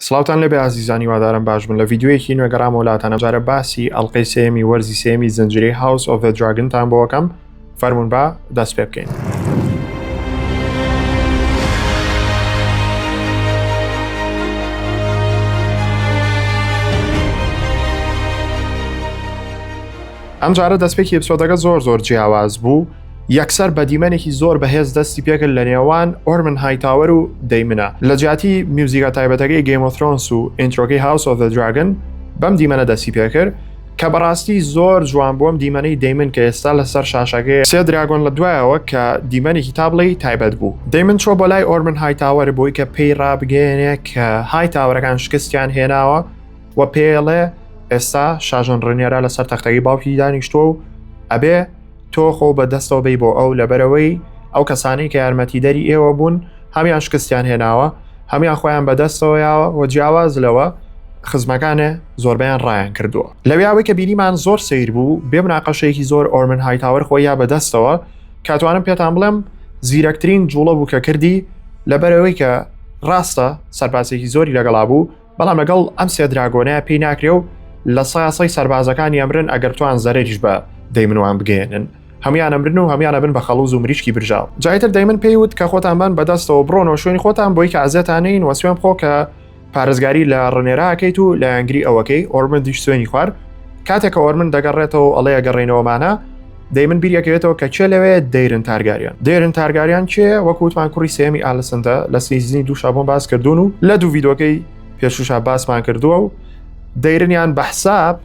سڵاوتان لێبێ ئازیزان هیوادارم باش بن لە ڤیدیۆیەکی نوێ گەڕامەوە لاتان ئەمجارە باسی ئەڵلقەی سێمی وەرزی سێمی زنجیرەی House of the Dragon تان بۆکەم فەرمونون با دەست پێ بکەین. ئەمجارە دەستپێکی episode ەکە زۆر زۆر جیاواز بوو یەکسەر بە دیمەنێکی زۆر بەهێز دەستی پێکرد لە نێوان ئۆرمن هایتاوەر و دەیمنە لە جیاتی music ە تایبەتەکەی Game of Thrones و intro کەی House of the Dragon بەم دیمەنە دەستی پێکرد کە بەڕاستی زۆر جوان بووم دیمەنەی دەیمن کە ئێستا لەسەر شاشەکەی سێ dragon لە دوایەوە کە دیمەنێکی تا بڵێی تایبەت بوو دەیمن چۆ بۆ لای ئۆرمن هایتاوەر بۆی کە پێی ڕابگەیەنێ کە هایتاوەرەکان شکستیان هێناوە و پێڵێ ئێستا شاژن ڕنێرا لەسەر تەختەکەی باوکی دانیشتووە و ئەبێ تۆ خۆ بە دەستەوە بی بۆ ئەو لەبەرەوەی ئەو کەسانی کە یارمەتیدەری ئێوە بوون هەمیان شکستیان هێناوە هەمیان خۆیان بەدەستەوە یاوە و جیاواز لەوە خزمەکانێ زۆربیان ڕایان کردووە لەویاوەی کە بینیمان زۆر سیر بوو بێ مناقەشەیەکی زۆر ئۆرمن هایتاوەر خۆی یا بەدەستەوە کاتوانم پێتان بڵێم زیرەکترین جوڵە بوو کە کردی لەبەرەوەی کە ڕاستە سەربازێکی زۆری لەگەڵا بوو بەڵام لەگەڵ ئەم سێ dragon ە پێی ناکرێ و لە ساسەی سەربازەکانی ئەمرن ئەگەر توان زەرەریش بە دەیمنوان بگەێنن هەمویان ئەمرن و هەمویان ئەبن بە خەڵوز و مریشکی برژاو جایتر دەیمن پێی وت کە خۆتان بان بەدەستەوە بڕۆنەوە شوێنی خۆتان بۆی کە ئازێتانین وە سوێن بخۆ کە پارێزگاری لە ڕنێراکەیت و لایەنگری ئەوەکەی ئۆرمندیش سوێنی خوارد کاتێک کە ئۆرمن دەگەڕێتەوە ئەڵێ ئەگەڕێینەوەمانە دەیمن بیریەکەوێتەوە کە کێ لەوێ دەیرن تارگاریان دەیرن تارگاریان کێ وەکو وتمان کوڕی سێمی ئالسندە لە season ی دوو شابۆن باس کردوون و لە دوو ڤیدۆکەی پێشوشا باسمان کردووە و دەیرنیان بە حساب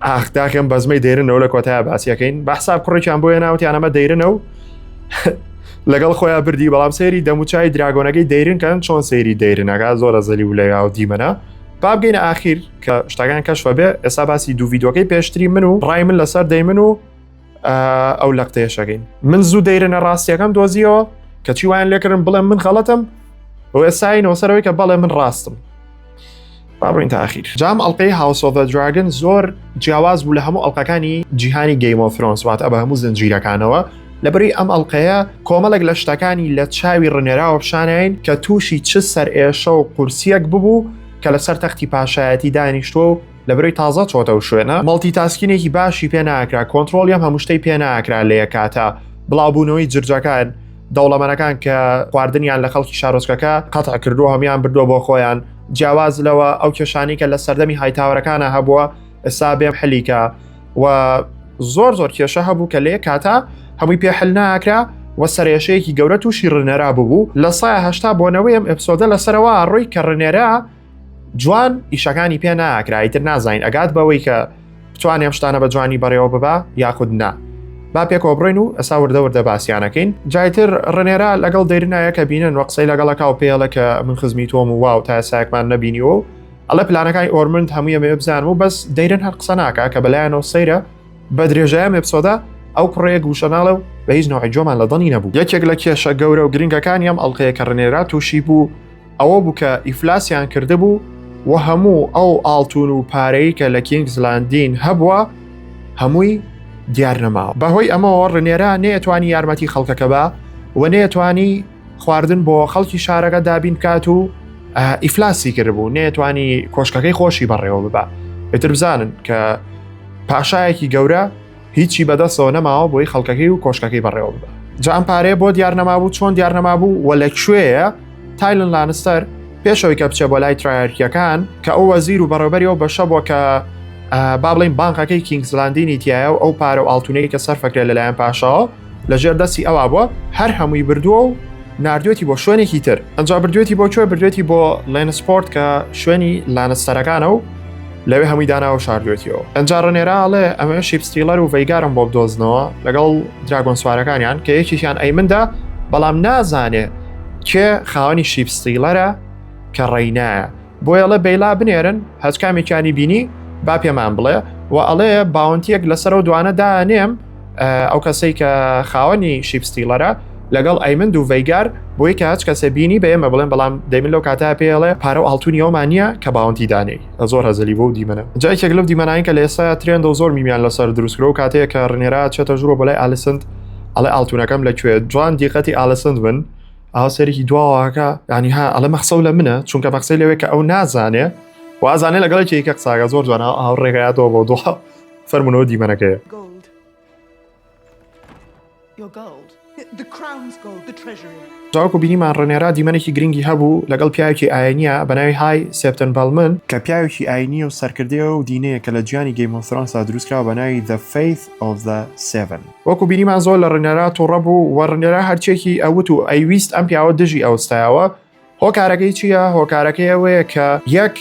ئاخ داخێم بەزمەی دەیرنەوە لە کۆتای باسیەکەین بە حساب کوڕێکیان بۆیە ناوتیان ئەمە دەیرنە و لەگەڵ خۆیان بردی بەڵام سەیری دەموچای dragon ەکەی دەیرن کەن چۆن سەیری دەیرنەکە زۆرە زەلی و لەیا و دیمەنە با بگەینە ئاخیر کە شتەکان کەشفە بێ ئێستا باسی دوو ڤیدۆکەی پێشتری من و ڕای من لەسەر دەیمن و ئەو لەقتەیەشەکەین من زوو دەیرنە ڕاستیەکەم دۆزیەوە کەچی وایان لێکردم بڵێم من غەڵەتم و ئێستاینەوە سەرەوەی کە بەڵێ من ڕاستم با بڕین تا ئاخیر جام ئەڵلقەی House of Dragon زۆر جیاواز بوو لە هەموو ئەڵلقەکانی جیهانی Game of Thrones واتە بە هەموو زنجیرەکانەوە لەبری ئەم ئەڵلقەیە کۆمەڵێک لە شتەکانی لە چاوی ڕنێراوە پیشانین کە تووشی چ سەرئێشە و قورسیەک ببوو کە لەسەر تەختی پاشایەتی دانیشتووە و لەبرەی تازە چۆتە و شوێنە multitasking ێکی باشی پێ ناکرا کۆنترۆڵی ئەم هەموو شتەی پێ ناکرا لە یەکاتە بڵاوبوونەوەی جرجەکان دەوڵەمەنەکان کە خواردنیان لە خەڵکی شارۆچکەکە قەتع کردووە هەموان بردووە بۆ خۆیان جیاواز لەوە ئەو کێشانی کە لە سەردەمی هایتاوەرەکانە هەبووە ئێستا بێم حلیکە و زۆر زۆر کێشە هەبوو کە لێ کاتا هەمووی پێ حل ناکرا و سەرێشەیەکی گەورە تووشی ڕنێرا ببوو لە 180 بۆنەوەی ئەم episode ە لەسەرەوە ڕۆی کە ڕنێرا جوان ئیشەکانی پێ ناکرا ئیتر نازانین ئەگات بەوەی کە بتوانێ ئەم شتانە بە جوانی بەڕێوە ببا یاخود نا با پێکەوە بڕۆین و ئەسا وردە وردە باسییانەکەین جایتر ڕنێرا لەگەڵ دەیرنایە کە بینن وە قسەی لەگەڵەکە و پێڵە کە من خزمی تۆم و واو تا ئێسایەکمان نەبینیوە و ئەڵێ پلانەکانی ئۆرمنت هەمووی ئەمەوێ بزانم و بەس دەیرن هەر قسە ناکا کە بەلایەنەوە سەیرە بە درێژای ئەم episode ە ئەو کوڕەیە گوشە ناڵێ و بە هیچ نەوعی جۆمان لە دڵی نەبوو یەکێک لە کێشە گەورە و گرنگەکانی ئەم ئەڵقەیە کە ڕنێرا تووشی بوو ئەوە بوو کە ئیفلاسیان کردبوو و هەموو ئەو ئاڵتون و پارەی کە لە کینگز لاندین هەبووە هەمووی دیار نەماوە بەهۆی ئەمەوە ڕنێرا نەیەتوانی یارمەتی خەڵکەکە بە و نەیەتوانی خواردن بۆ خەڵکی شارەکە دابین بکات و ئیفلاسی کردبوو نەیەتوانی کۆشکەکەی خۆشی بەڕێوە ببا ئیتر بزانن کە پاشایەکی گەورە هیچی بەدەستەوە نەماوە بۆی خەڵکەکەی و کۆشکەکەی بەڕێوە ببا جا ئەم پارەیە بۆ دیار نەمابوو چۆن دیار نەمابوو و لە کوێیە تایلن لانستەر پێشەوەی کە بچێ بۆ لای ترایەرکیەکان کە ئەو وەزیر و بەڕێوبەری ئەو بەشە بووە کە با بڵین بانقەکەی کینگزلاندینی تایە و ئەو پارە و ئاڵتونەی کە سەرفەکرێت لەلایەن پاشاوە لەژێر دەستی ئەوا بووە هەر هەمووی بردووە و ناردوێتی بۆ شوێنێکی تر ئەنجا بردوێتی بۆ کوێ بردوێتی بۆ لێنسپۆرت کە شوێنی لانستەرەکانە و لەوێ هەمووی داناوە شاردوێتیەوە ئەنجا ڕنێرا ئەڵێ ئەمە Sheepstealer و ڤەیگارم بۆ بدۆزنەوە لەگەڵ dragon سوارەکانیان کە یەکێکیان ئەیمندا بەڵام نازانێ کێ خاوەنی Sheepstealer ە کە ڕێینایە بۆیە ئەڵێ بەیلا بنێرن هەچ کامێکیانی بینی با پێمان بڵێ و ئەڵێ bounty یەک لەسەر ئەو دوانە دانێم ئەو کەسەی کە خاوەنی Sheepstealer ە لەگەڵ ئەیمند و ڤەیگار بۆی کە هەچ کەسێ بینی بە ئێمە بڵێن بەڵام دەیمن لەو کاتە پێڵێ پارە و ئاڵتونی ئەومان نییە کە bounty دانێی زۆر هەزەلی بۆ دیمەنە جا یەکێک لەو دیمەنانی کە لە ئێستا trend ە و زۆر meme یان لەسەر دروستکرا و کاتەیە کە ڕنێرا چێتە ژوورەوە بۆ لای ئالیسنت ئەڵێ ئاڵتونەکەم لەکوێ جوان دیقەتی ئالیسنت بن. ئاوا سەرێکی دواوەکە ینی ها ئەڵێ مەخسەو لە منە چونکە مەخسەی لەوێ کە ئەو نازانێ وازانێ لەگەڵ یەکێکە قساگە زۆر جوانە ئاو ڕێگایەتەوە بۆ دوا فەرمونەوە دیمەنەکەیە. تاوەکو بینیمان ڕنێرا دیمەنێکی گرنگی هەبوو لەگەڵ پیاوێکی ئاینیە بە ناوی های سێپتن بەڵمن کە پیاوێکی ئاینیە و سەرکردەیە و دینەیە کە لە جیانی Game of Thrones دا دروستکراوە بە ناوی The Faith of the Seven. وەکو بینیمان زۆر لە ڕنێرا توڕە بوو و ڕنێرا هەرچیەکی ئەوت و ئەیویست ئەم پیاوە دژی ئەوستایەوە هۆکارەکەی چییە؟ هۆکارەکەی ئەوەیە کە یەک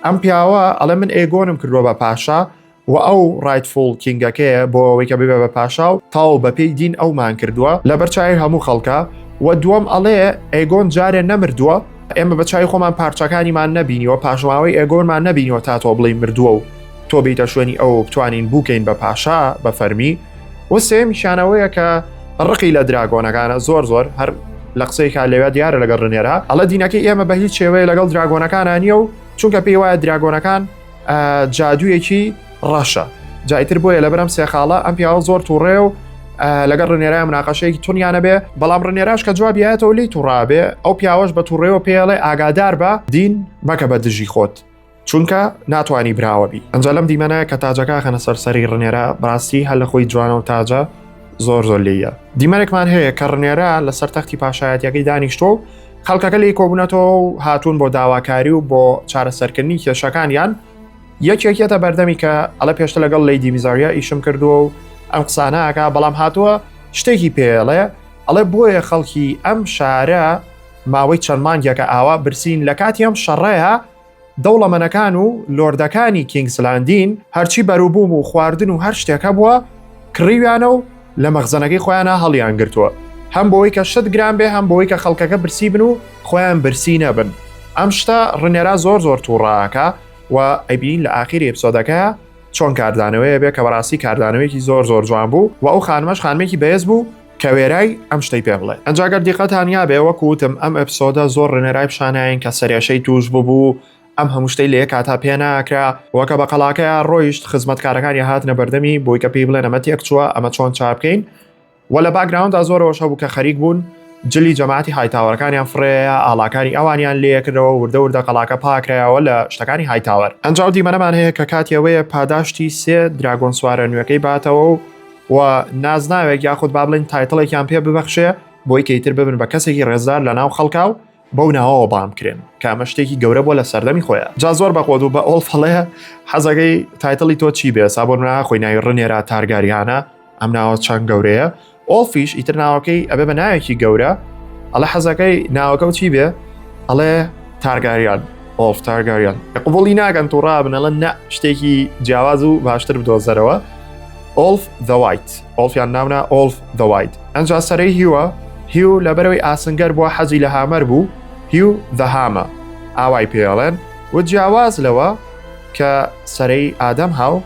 ئەم پیاوە ئەڵێ من ئێگۆنم کردووە بە پاشا و ئەو rightful king ەکەیە بۆ ئەوەی کە ببێ بە پاشا و تاو بەپێی دین ئەومان کردووە لەبەر چاوی هەموو خەڵکە و دووەم ئەڵێ ئێگۆن جارێ نەمردووە ئێمە بە چاوی خۆمان پارچەکانیمان نەبینیوە پاشماوەی ئێگۆنمان نەبینیوە تا تۆ بڵێی مردووە و تۆ بیتە شوێنی ئەو بتوانین بووکەین بە پاشا بە فەرمی و سێمیشانەوەیە کە ڕقی لە dragon ەکانە زۆر زۆر هەر لە قسەی کا لەوێ دیارە لەگەڵ ڕنێرا ئەڵە دینەکەی ئێمە بە هیچ شێوەیە لەگەڵ dragon ەکانە نییە و چونکە پێی وایە dragon ەکان جادوویەکی ڕەشە جایتر بۆیە لەبەرم سێ خاڵە ئەم پیاوە زۆر تووڕێ و لەگەڵ ڕنێرای مناقەشەیەکی تونیانە بێ بەڵام ڕنێراش کە جوابیاتەوە لی تووڕابێ ئەو پیاوەش بە تووڕێەوە پێڵێ ئاگادار بە دین مەکە بە دژی خۆت چونکە ناتوانی براوە بی ئەنجا لەم دیمەنە کە تاجەکە خەنە سەر سەری ڕنێرا بەڕاستی هەر لە خۆی جوانە و تاجە زۆر زۆر لێیە دیمەنێکمان هەیە کە ڕنێرا لەسەر تەختی پاشایەتیەکەی دانیشتۆ و خەڵکەکە لێی کۆبوونەتەوە و هاتوون بۆ داواکاری و بۆ چارەسەرکردنی کێشەکانیان یەکێکیەتە بەردەمی کە ئەڵە پێشتر لەگەڵ Lady میزاریا ئیشم کردووە و ئەم قسانە ئەکا بەڵام هاتووە شتێکی پێڵێ ئەڵێ بۆیە خەڵکی ئەم شارە ماوەی چەند مانگێکە ئاوا برسین لە کاتی ئەم شەڕەیە دەوڵەمەنەکان و لۆردەکانی کینگسلاندین هەرچی بەروبووم و خواردن و هەر شتێک هەبووە کڕیویانە و لە مەخزەنەکەی خۆیانە هەڵیان گرتووە هەم بۆی کە شت گران بێ هەم بۆی کە خەڵکەکە برسی بن و خۆیان برسی نەبن ئەم شتە ڕنێرا زۆر زۆر تووڕاکە و ئەیبین لە ئاخیری episode ەکە چۆن کاردانەوەیە بێ کە بەڕاستی کاردانەوەیەکی زۆر زۆر جوان بوو و ئەو خانمەش خانمێکی بەهێز بوو کە وێرای ئەم شتەی پێ بڵێ ئەنجا گەر دیقەتان یابێ وەکو وتم ئەم episode ە زۆر ڕێنەرای پیشاناین کە سەرێشەی توش ببوو ئەم هەموو شتەی لە یەک کاتا پێ ناکرا وەکە بە قەڵاکەیا ڕۆیشت خزمەتکارەکانی هاتنە بەردەمی بۆی کە پێی بڵێن ئەمە تێک چووە ئەمە چۆن چاک بکەین وە لە background دا زۆرەوەش هەبوو کە خەریک بوون جلی جەماعەتی هایتاوەرەکانیان فڕێیە ئاڵاکانی ئەوانیان لێکردەوە وردە وردە قەڵاکە پاکرایەوە لە شتەکانی هایتاوەر ئەنجا و دیمەنەمان هەیە کە کاتی ئەوەیە پاداشتی سێ dragon سوارە نوێکەی باتەوە و و نازناوێک یاخود با بڵێین title ێکیان پێ ببەخشێ بۆی کە ئیتر ببن بە کەسێکی ڕێزدار لە ناو خەڵکا و بەو ناوەوە بانگ بکرێن کە ئەمە شتێکی گەورە بووە لە سەردەمی خۆیان جا زۆر بەخۆت و بە ئۆڵف هەڵەیە حەزەکەی title ی تۆ چی بێ سا بۆ نمونە خۆی ناوی ڕنێرا تارگاریانە ئەم ناوە چەند گەورەیە ئۆڵفیش ئیتر ناوەکەی ئەبێ بە ناوێکی گەورە ئەڵێ حەزەکەی ناوەکە و چی بێ ئەڵێ تارگاریان ئۆڵف تارگاریان قبوڵی ناکەن تووڕا بن ئەڵێن نە شتێکی جیاواز و باشتر بدۆزەرەوە ئۆڵف The White ئۆڵفیان ناونا ئۆڵف The White ئەنجا سەرەی هیوە هیو لەبەرەوەی ئاسنگەر بووە حەزی لە hammer بوو هیو The Hammer ئاوای پێڵێن و جیاواز لەوە کە سەرەی ئادەم هاو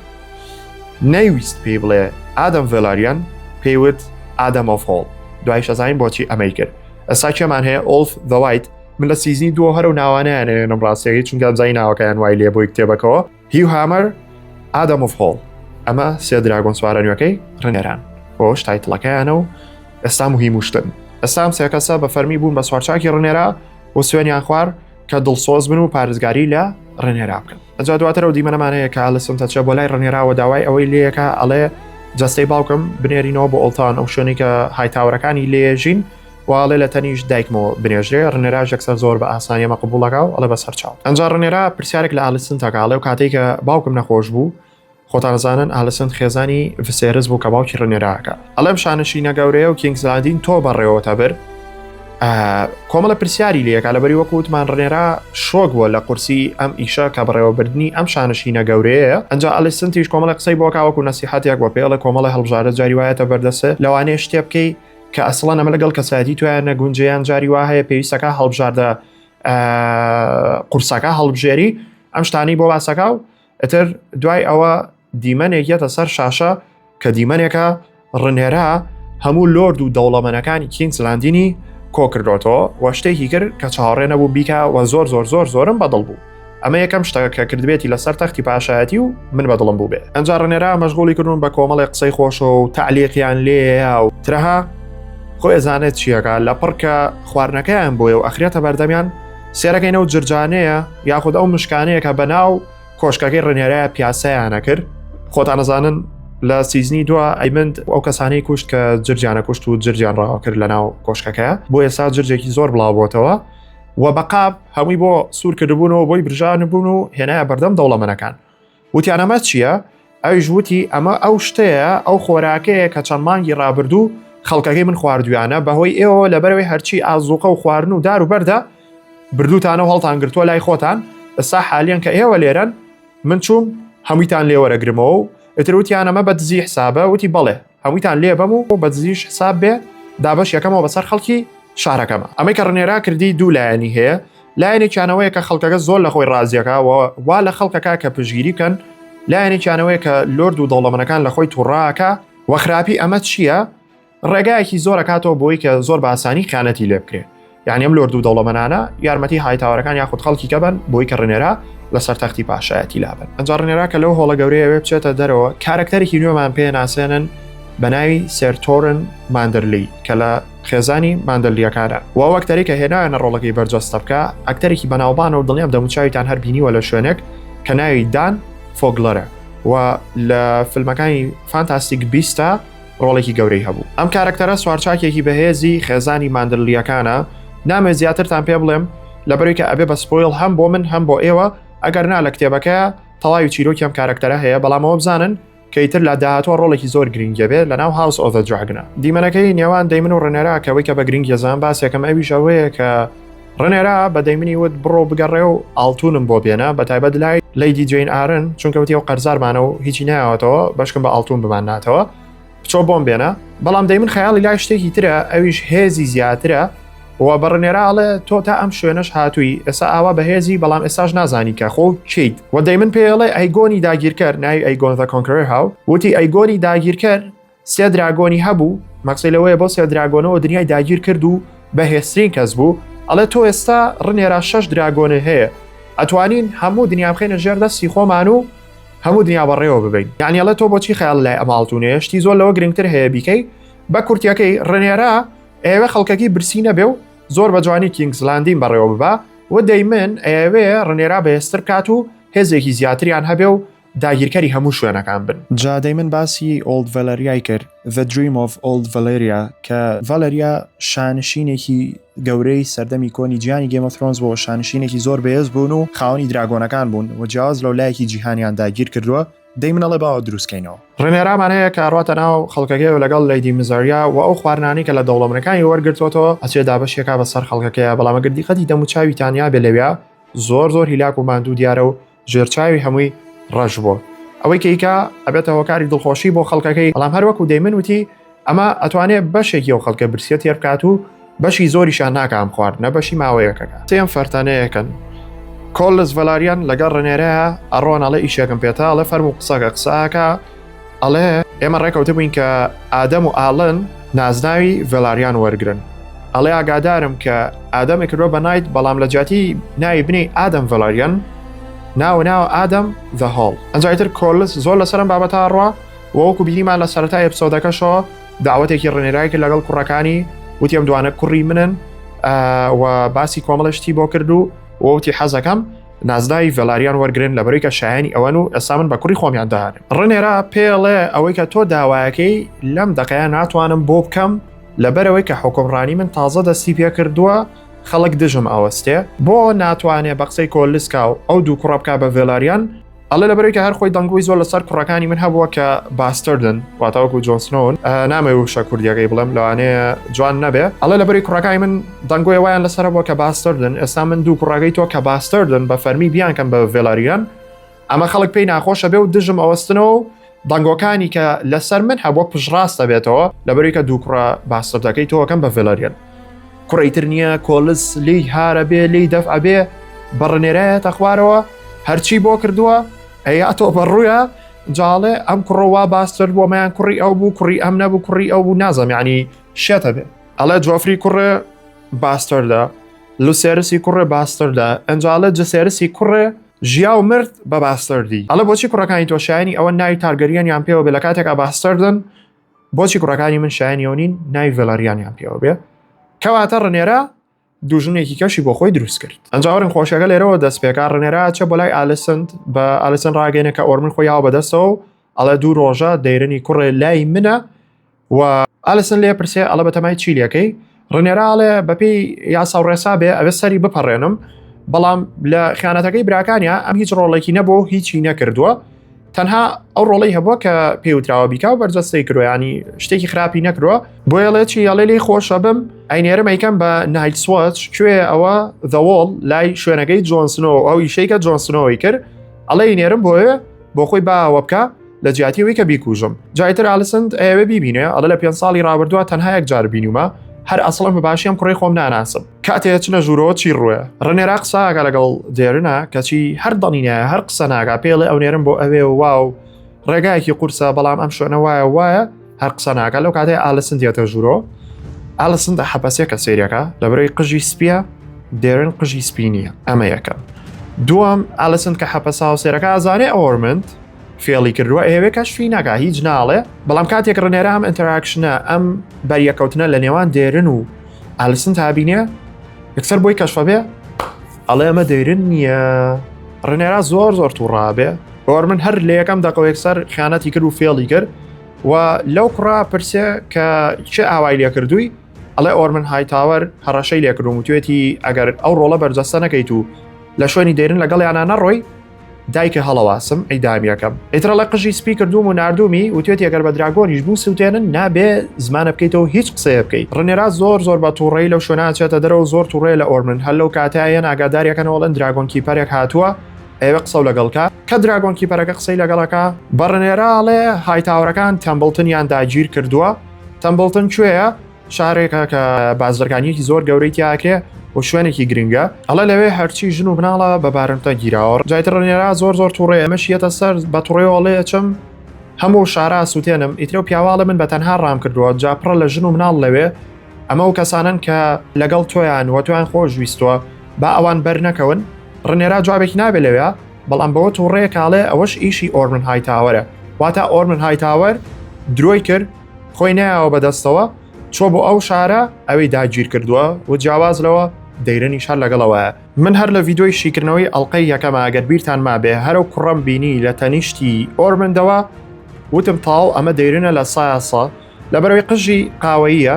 نەیویست پێی بڵێ ئادەم ڤێلاریان پێی وت ئادەم of Hall دوایش ئەزانین بۆچی ئەمەی کرد ئەسا کێمان هەیە ئۆڵف The White من لە season ی دووە هەرو ناوانیان ئەێنم ڕاستیەکەی چونکە ئەمزانی ناوەکەیان وای لێ بۆی کتێبەکەەوە هیو Hammer ئادەم of Hall ئەمە سێ dragon سوارە نوێەکەی ڕنێران بۆش title ەکەیانە و ئێستا مهیم وشتن ئێستا ئەم سێ کەسە بە فەرمی بوون بە سوارچاکی ڕنێرا و سوێنیان خوار کە دڵسۆز بن و پارێزگاری لە ڕنێرا بکەن ئەجا دواتر ئەو دیمەنەمان هەیە کە ئالیسنت ئەچێ بۆ لای ڕنێراوە داوای ئەوەی لێیەکە ئەڵێ جەستەی باوکم بنێرینەوە بۆ ئۆڵتان ئەو شوێنی کە هایتاوەرەکانی لێژین واڵێ لە تەنیش دایکمەوە بنێژرێ ڕنێراش یەکسەر زۆر بە ئاسانی ئەمە قبوڵەکە و ئەڵێ بەسەر چاو ئەنجا ڕنێرا پرسیارێک لە ئالیسنت ئەکا ئەڵێ و کاتێک کە باوکم نەخۆش بوو خۆتان ئەزانن ئالیسنت خێزانی ڤسێرس بوو کە باوکی ڕنێراکە ئەڵێم شانشینە گەورەیە و کینگزلاندین تۆ بەڕێوەتە بر کۆمەڵە پرسیاری لەکە لەبەری وەکو وتمان ڕنێرا شۆک بووە لە قورسی ئەم ئیشە کە بەڕێوەبردننی ئەم شانشینە گەورەیە ئەنجا ئەلیسنتیش کۆمەڵە قسەی بۆکە وەکو نەسیحەتێک بۆ پێڵە کۆمەڵە هەڵبژاردە جاری وایەتە بەردەسێ لەوانەیە شتێ بکەی کە ئەسڵەن ئەمە لەگەڵ کەسایەتی تویان نەگونجێیان جاری وا هەیە پێویستەکە هەڵبژاردە قورسەکە هەڵبژێری ئەم شتانی بۆ باسەکە و ئەتر دوای ئەوە دیمەنێک یەتە سەر شاشە کە دیمەنێکە ڕنێرا هەموو لۆرد و دەوڵەمەنەکانی کینگزلاندینی کۆکردۆتەوە و شتێکی کرد کە چاوەڕێ نەبوو بیکا و زۆر زۆر زۆر زۆرم بەدڵ بوو ئەمە یەکەم شتە کە کردبێتی لەسەر تەختی پاشایەتی و من بەدڵم بوو بێ ئەنجا ڕنێرا مەشغوڵی کردوون بە کۆمەڵێک قسەی خۆشە و تەعلیقیان لێیە و ترەها. خۆی ئەزانێت چیەکە لە پڕکە خواردنەکەیان بۆیە و ئەخرێتە بەردەمیان سێرەکەین ئەو جرجانەیە یاخود ئەو مشکانەیە کە بەناو کۆشکەکەی ڕنێرایە پیاسەیانە کرد. خۆتان ئەزانن لە season ی دو ئەیمند ئەو کەسانەی کوشت کە جرجیانە کوشت و جرجیان ڕاوە کرد لە ناو کۆشکەکە بۆ ئێستا جرجێکی زۆر بڵاو بۆتەوە و بەقاب هەمووی بۆ سوور کردبوونەوە بۆی برژان بوون و هێنایە بەردەم دەوڵەمەنەکان وتیان ئەمە چییە؟ ئەویش وتی ئەمە ئەو شتەیە ئەو خۆراکەیە کە چەند مانگی ڕابردوو خەڵکەکەی من خواردویانە بەهۆی ئێوە لەبەرەوەی هەرچی ئازوقە و خواردن و دار و بەردە بردوتانە و هەڵتان گرتووە لای خۆتان ئێستا حالیان کە ئێوە لێرەن من چووم هەموویتان لێوەرەگرمەوە و ئیتر وتیان ئەمە بە دزی حسابە وتی بەڵێ هەموویتان لێ بەم و بە دزیش حساب بێ دابەش یەکەمەوە بەسەر خەڵکی شارەکەمە ئەمەی کە ڕنێرا کردی دوو لایەنی هەیە لایەنێکیانەوەیە کە خەڵکەکە زۆر لە خۆی ڕازیەکە و وا لە خەڵکەکە کە پشگیری بکەن لایەنێکیانەوەیە کە لۆرد و دەوڵەمەنەکان لە خۆی تووڕاکە و خراپی ئەمە چییە؟ ڕێگایەکی زۆر ئەکاتەوە بۆی کە زۆر بە ئاسانی خیانەتی لێ بکرێ یعنی ئەم لۆرد و دەوڵەمەنانە یارمەتی هایتاوەرەکان یاخود خەڵکی کەبن بۆی کە ڕنێرا لەسەر تەختی پاشایەتی لابن ئەنجا ڕنێرا کە لەو هۆڵە گەورەیەوێ بچێتە دەرەوە کارەکتەرێکی نوێمان پێ ناسێنن بە ناوی سێر تۆرن ماندەرلی کە لە خێزانی ماندەرلیەکانە و ئەو ئەکتەرێک کە هێنایانە ڕۆڵەکەی بەرجەستە بکە ئەکتەرێکی بەناوبانە و دڵنیام دەموچاویتان هەر بینیوە لە شوێنێک کە ناوی دان فۆگلەرە و لە فیلمەکانی Fantastic Beasts ا ڕۆڵێکی گەورەی هەبوو. ئەم کارەکتەرە سوارچاکێکی بەهێزی خێزانی ماندرلییەکانە، نامەوێت زیاترتان پێ بڵێم لەبەرەوەی کە ئەبێ بە spoil هەم بۆ من هەم بۆ ئێوە، ئەگەر نا لە کتێبەکەیا تەواوی چیرۆکی ئەم کارەکتەرە هەیە، بەڵام ئەوە بزانن کە ئیتر لە داهاتووە ڕۆڵێکی زۆر گرنگی ئەبێ لەناو House of the Dragon ا. دیمەنەکەی نێوان دەیمن و ڕێنێرا کە ئەوەی کە بە گرنگی ئەزانم باسێکم ئەویش ئەوەیە کە ڕێنێرا بە دەیمنی وت بڕۆ بگەڕێ و ئاڵتونم بۆ بێنە بە تایبەت لای لەیدی جەین ئارن چونکە وتی ئەو قەرزارمانە و هیچی نایەوەتەوە بەشکم بە ئاڵتون بمانناتەوە بچۆ بۆم بێنە بەڵام دەیمن خەیاڵی لای شتێکی ترە ئەویش هێزی زیاترە و بە ڕنێرا ئەڵێ تۆ تا ئەم شوێنەش هاتووی ئێستا ئاوا بەهێزی بەڵام ئێستاش نازانی کە خۆ کێیت و دەیمن پێڵێ ئەیگۆنی داگیرکەر ناوی ئەیگۆن the Conqueror هاو وتی ئەیگۆنی داگیرکەر سێ dragon ی هەبوو، مەقسەی لەوەیە بەو سێ dragon ەوە دنیای داگیر کرد و بەهێزترین کەس بوو، ئەڵێ تۆ ئێستا ڕنێرا شەش dragon ێ هەیە ئەتوانین هەموو دنیا بخەینە ژێر دەستی خۆمان و هەموو دنیا بەڕێوە ببەین یعنی ئەڵێ تۆ بۆچی خەیاڵ لای ئەم ئاڵتونەیە شتی زۆر لەوە گرنگتر هەیە بیکەی بە کورتیەکەی ڕنێرا ئەیەوێ خەڵکەکەی برسی نەبێ و زۆر بە جوانی کینگز لاندین بەڕێوە ببا و دەیمن ئەیەوێ ڕنێرا بەهێزتر بکات و هێزێکی زیاتریان هەبێ و داگیرکەری هەموو شوێنەکان بن. جا دەیمن باسی Old Valyria ی کرد، The Dream of Old Valyria، کە ڤالەریا شانشینێکی گەورەی سەردەمی کۆنی جیهانی Game of Thrones بووە، شانشینێکی زۆر بەهێز بوون و خاوەنی dragon ەکان بوون و جیاواز لەو لایەکی جیهانیان داگیر کردووە، دەیمن ئەڵێ باوە دروستکەینەوە. ڕێنێرامان هەیە کە ئەڕواتە ناو خەڵکەکەی و لەگەڵ لەیدی مزاریا و ئەو خواردنانەی کە لە دەوڵەمەنەکانی وەرگرتووەتەوە ئەچێ دابەشیەکا بەسەر خەڵکەکەیا، بەڵام ئەگەر دیقەتی دەموچاویتان یابێ لەویا زۆر زۆر هیلاک و ماندوو دیارە و ژێرچاوی هەمووی ڕەش بووە ئەوەی کە ئیکا ئەبێتە هۆکاری دڵخۆشی بۆ خەڵکەکەی بەڵام هەر وەکو دەیمن وتی ئەمە ئەتوانێ بەشێکی ئەو خەڵکە برسیە تێر بکات و بەشی زۆریشان ناکە ئەم خواردنە بەشی ماوەیەکەکە سێم فەرتەنەیەکەن کۆلس ڤەلاریان لەگەڵ ڕنێرەیە ئەڕۆن ئەڵێ ئیشێکم پێتە ئەڵێ فەرموو قسەکە قسەکە ئەڵێ ئێمە ڕێکەوتبووین کە ئادەم و ئاڵن نازناوی ڤێلاریان وەرگن ئەڵێ ئاگادارم کە ئادەمێک کردوە بە knight بەڵام لە جیاتی ناوی بنی ئادەم ڤێلاریان ناوە ناوە ئادەم The Hall ئەنجایتر کۆلس زۆر لەسەرم بابەتە ڕوا وەکو بینیمان لە سەرەتا episode ەکەشەوە داوەتێکی ڕێنێرای کرد لەگەڵ کوڕەکانی وتی ئەم دوانە کوڕی منن و باسی کۆمەڵە شتی بۆ کرد و وتی حەزەکەم نازناوی ڤێلاریان وەرگرن لەبەرەی کە شایانی ئەوەن و ئێستا من بە کوڕی خۆمیان دەهانم. ڕنێرا پێڵێ ئەوەی کە تۆ داوایەکەی لەم دەقەیە ناتوانم بۆ بکەم لەبەرەوەی کە حوکمڕانی من تازە دەستی پێکردووە خەڵک دژم ئەوەستێ بۆ ناتوانێ بە قسەی کۆلسکا و ئەو دوو کوڕە بکا بە ڤێلاریان ئەڵێ لەبەرەوەی کە هەر خۆی دەنگۆی زۆر لەسەر کوڕەکانی من هەبووە کە bastard ن واتە وەکو جۆن سنۆون نامەوێ وشە کوردیەکەی بڵێم لەوانەیە جوان نەبێ ئەڵێ لەبەری کوڕەکانی من دەنگۆی وایان لەسەر بووە کە bastard ن ئێستا من دوو کوڕەکەی تۆ کە bastard ن بە فەرمی بیانکەم بە ڤێلاریان ئەمە خەڵک پێی ناخۆشە بێ و دژم ئەوەستنەوە و دەنگۆکانی کە لەسەر من هەبووە پشڕاستە بێتەوە لەبەری کە دوو کوڕە bastard ەکەی تۆکەم بە ڤێلاریان کوڕی تر نییە کۆلس لی هارە بێ لی دەف ئەبێ بەڕنێرایەتە خوارەوە هەرچی بۆ کردووە ئەیا تۆ بەڕووە جاڵێ ئەم کوڕە وا bastard بۆ مەیان کوڕی ئەو بوو کوڕی ئەم نەبوو کوڕی ئەو بوو نازم یعنی شێتە بێ ئەڵێ جۆفری کوڕێ bastard ە لوسێرسی کوڕێ bastard ە ئەنجاڵێ جسێرسی کوڕێ ژیا و مرد بە bastard ی ئەڵێ بۆچی کوڕەکانی تۆ شایانی ئەوە ناوی تارگەریەنیان پێوە بێ لە کاتێکا bastard ن. بۆچی کوڕەکانی من شایانی ئەو نین ناوی ڤێلاریانیان پێوە بێ؟ کەواتە ڕنێرا دوژمنێکی کەشی بۆ خۆی دروست کرد. ئەنجا وەرن خۆشیەکە لێرەوە دەست پێکا، ڕنێرا ئەچێ بۆ لای ئالیسنت بە ئالیسن ڕاگەینێ کە ئۆرمن خۆی یاوە بەدەستەوە و ئەڵێ دوو ڕۆژە دەیرنی کوڕێ لای منە و ئالیسن لێ پرسێ ئەڵێ بەتەمای چی لەکەی؟ ڕنێرا ئەڵێ بەپێی یاسا و ڕێسا بێ ئەوێ سەری بپەڕێنم بەڵام لە خیانەتەکەی براکانیا ئەم هیچ ڕۆڵێکی نەبوو هیچی نەکردووە تەنها ئەو ڕۆڵی هەبووە کە پێوتراوە بیکا و بەرجەستەی کردووە ینی شتێکی خراپی نەکردووە بۆیە ڵێ چی ئەڵێ لێی خۆشە بم ئەینێرم ئەیکەم بە Night's Watch کوێ ئەوە The Wall لای شوێنەکەی جۆنسنۆ ئەو ئیشەی کە جۆنسنۆی کرد ئەڵێ ئینێرم بۆیە بۆ خۆی باوە بکە لە جیاتی ئەوەی کە بیکوژم جایتر ئالسند ئەیەوێ بیبینێ ئەڵێ لە پێ ساڵی ڕابردووە تەنها یەک جار بینیومە هەر ئەسڵم بە باشی ئەم کوڕی خۆم ناناسم کاتێ چنە ژوورەوە چی ڕوێ ڕنێرا قساکە لەگەڵ دێرنا کەچی هەر دەڵینایە هەر قسە ناکا پێڵێ ئەو نێرم بۆ ئەوێ و واو ڕێگایەکی قورسە بەڵام ئەم شوێنە وایە وایە هەر قسە ناکە لەو کاتێ ئالسند دێتە ژوورۆ ئالسند حەپەسێ کە سەیرەکە لەبەرەی قژی سپیە دێرن قژی سپی نییە ئەمە یەکەم دووەم ئالسند کە حەپەسا و سێرەکە ئازانێ ئۆرمنت فێڵی کردووە ئەیەوێ کەشفی ناکا هیچ ناڵێ بەڵام کاتێک ڕنێرە ئەم interaction ە ئەم بەریەکەوتنە لە نێوان دێرن و ئالسن تابینێ یەکسەر بۆی کەشفە بێ ئەڵێ ئەمە دەیرن نییە ڕنێرا زۆر زۆر تووڕابێ بۆر من هەر لە یەکەم دەقەوە یەکسەر خیانەتی کرد و فێڵی کرد و لەو کوڕا پرسێ کە چه ئاوای لێ کردووی ئەڵێ ئۆرمن هایتاوەر هەڕەشەی لێکردوم وتوێتی ئەگەر ئەو ڕۆڵە بەرجەستە نەکەیت و لە شوێنی دەیرن لەگەڵیانە نەڕۆی دایکە هەڵەواسم عیدامیەکەم ئیتر ئەڵێ قژی سپی کردووم و ناردوومی وتێتی ئەگەر بە dragon یش بوو سوتێنن نابێ زمانە بکەیتەوە هیچ قسەیە بکەیت ڕنێرا زۆر زۆر بە تووڕەی لەو شوێنە ئەچێتە دەرەوە زۆر تووڕەیە لە ئۆرمن هەر لەو کاتەیە یەن ئاگاداریەکەنەوە ئەڵێن dragon keeper ێک هاتووە ئەیەوێ قسەو لەگەڵ کا کە dragon keeper ەکە قسەی لەگەڵەکە بە ڕنێرا ئەڵێ هایتاوەرەکان تەمبڵتنیان داگیر کردووە تەمبڵتن کوێیە شارێکە کە بازرگانیەکی زۆر گەورەی تیاکرێ و شوێنێکی گرنگە ئەڵێ لەوێ هەرچی ژن و مناڵە بە بارمتە گیراوە جایتر ڕنێرا زۆر زۆر توڕێ ئەمەش یەتە سەر بە توڕێوەڵێ ئەچم هەموو شارا سووتێنم ئیترە و پیاواڵە من بە تەنها ڕام کردووە جا پڕە لە ژن و مناڵ لەوێ ئەمە و کەسانن کە لەگەڵ تۆیان وە تۆیان خۆش ویستووە با ئەوان بەر نەکەون ڕنێرا جوابێکی نابێ لەوێ بەڵام بەوە توڕەیە کاڵێ ئەوەش ئیشی ئۆرمن هایتاوەرە واتە ئۆرمن هایتاوەر درۆی کرد خۆی نایەوە بەدەستەوە چۆ بۆ ئەو شارە ئەوەی داگیر کردووە و جیاواز لەوە دەیرنیش هەر لەگەڵەوەیە من هەر لە ڤیدۆی شیکردنەوەی ئەڵلقەی یەکەمە ئەگەر بیرتان مابێ هەرو کوڕەم بینی لە تەنیشتی ئۆرمندەوە وتم تاو ئەمە دەیرنە لە سایاسە لەبەرەوەی قژی قاوەییە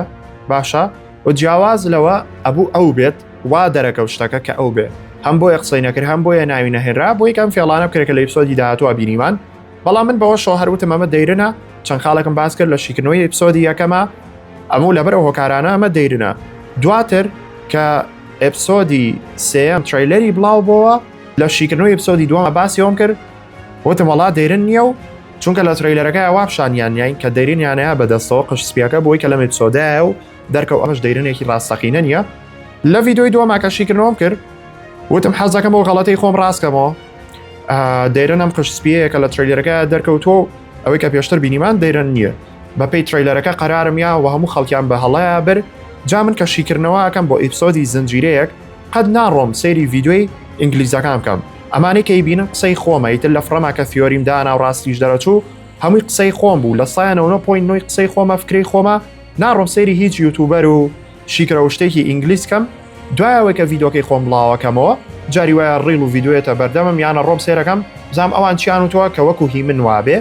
باشە و جیاواز لەوە ئەبوو ئەو بێت وا دەرەکەوت شتەکە کە ئەو بێ هەم بۆیە قسەی نەکرد هەم بۆیە ناوی نەهێنرا بۆی کەم فێڵانە بکرێت کە لە episode ی داهاتووە بینیمان بەڵام من بەوەشەوە هەر وتم ئەمە دەیرنە چەند خاڵێکم باس کرد لە شیکردنەوەی episode ی یەکەمە ئەمە و لەبەر ئەو هۆکارانە ئەمە دەیرنە دواتر کە episode ی سێیەم trailer ی بڵاو بۆوە لە شیکردنەوەی episode ی دووەمە باسی ئەوم کرد وتم وەڵا دەیرن نییە و چونکە لە trailer ەکە وا پیشانیان نیین کە دەیرنیانەیە بەدەستەوە قژ سپیەکە بۆی کە لەم episode ایە و دەرکەوت ئەمەش دەیرنێکی ڕاستەقینە نییە لە ڤیدۆی دووەما کە شیکردنەوەم کرد وتم حەزەکەم ئەو غەڵەتەی خۆم ڕاستکەمەوە دەیرن ئەم قژ سپیەیە کە لە trailer ەکە دەرکەوتووە و ئەوەی کە پێشتر بینیمان دەیرن نییە بەپێی trailer ەکە قەرارم یا و هەموو خەڵکیان بە هەڵەیە بر جا من کە شیکردنەوە ئەکەم بۆ episode ی زنجیرەیەک قەت ناڕۆم سەیری ڤیدیۆی ئینگلیزەکان بکەم ئەمانەی کە ئەیبینم قسەی خۆمە ئیتر لە فڕەما کە theory م دانا و ڕاستیش دەرەچوو هەمووی قسەی خۆم بوو لە سایە 99.9 قسەی خۆمە فکرەی خۆمە ناڕۆم سەیری هیچ YouTuber و شیکرەوە شتێکی ئینگلیز کەم دوای ئەوەی کە ڤیدۆکەی خۆم بڵاوەکەمەوە جاری وایە reel و ڤیدۆیەتە بەردەمم یانە ڕۆم سێرەکەم بزانم ئەوان چیان وتووە کە وەکو هی من وابێ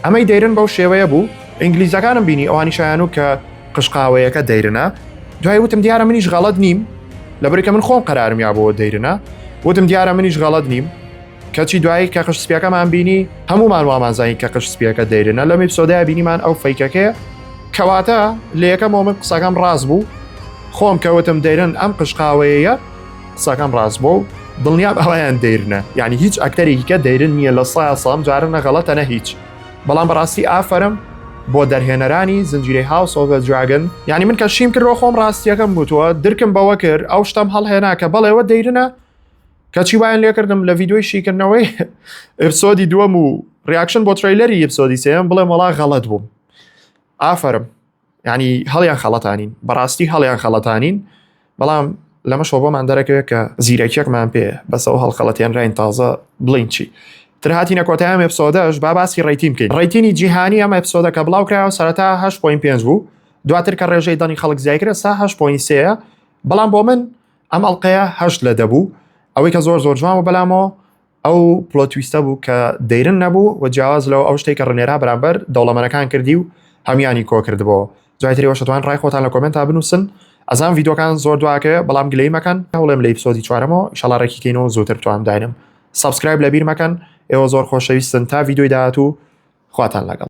ئەمەی دەیرن بەو شێوەیە بوو ئینگلیزەکانم بینی ئەوانیشایان و کە قژقاوەیەکە دەیرنە دوای وتم دیارە منیش غەڵەت نیم لەبەری کە من خۆم قەرارم یا بۆ دەیرنە وتم دیارە منیش غەڵەت نیم کەچی دوایی کە قژ سپیەکەمان بینی هەمومان وامان زانی کە قژ سپیەکە دەیرنە لەم episode ەیە بینیمان ئەو fake ەکەیە کەواتە لە یەکەمەوە من قسەکەم ڕاست بوو خۆم کەوتم دەیرن ئەم قژقاوەیە قسەکەم ڕاست بوو و دڵنیام ئەویان دەیرنە یعنی هیچ ئەکتەرێکی کە دەیرن نییە لە سا سام جارە نە غەڵەتە نە هیچ بەڵام بەڕاستی ئافەرم بۆ دەرهێنەرانی زنجیرەی House of Dragon یعنی من کە شیم کردەوە خۆم ڕاستیەکەم گوتووە درکم بەوە کرد ئەو شتم هەڵهێنا کە بەڵێوە دەیرنە کەچی وایان لێکردم لە ڤیدیۆی شیکردنەوەی episode ی دووەم و reaction بۆ trailer ی episode ی سێم بڵێم وەڵا غەڵەت بووم ئافرم ینی هەڵیان خەڵەتانین بەڕاستی هەڵیان خەڵەتانین بەڵام لەمەشەوە بۆمان دەرەکەوێت کە زیرەکیەکمان پێ بەسەوە هەڵخەڵەتێنراین تازە بڵین چی. تر هاتینە کۆتای ئەم episode ەش با باسی rating بکەین. rating ی جیهانی ئەم episode ە کە بڵاو کرایەوە سەرەتا 8.5 بوو دواتر کە ڕێژەی دەنگی خەڵک زیای کرد ئێستا 8.3 بەڵام بۆ من ئەم ئەڵلقەیە هەشت لە دەبوو ئەوەی کە زۆر زۆر جوان بوو بەلامەوە ئەو plot twist ە بوو کە دەیرن نەبوو و جیاواز لەوە ئەو شتێک کە ڕنێرا بەرامبەر دەوڵەمەنەکان کردی و هەموانی کۆ کردبەوە جای تری وەشەتوان ڕای خۆتان لە comment ا بنووسن ئەزان ڤیدۆکان زۆر دواکەوێ بەڵام گلەی مەکەن هەوڵێم لە episode ی چوارەمەوە ئیشەڵا ڕێکی کەینەوە زووتر بتوانم داینم subscribe لەبیر مەکەن ئێوە زۆر خۆشەویستن تا ڤیدۆی داهاتوو خواتان لەگەڵ.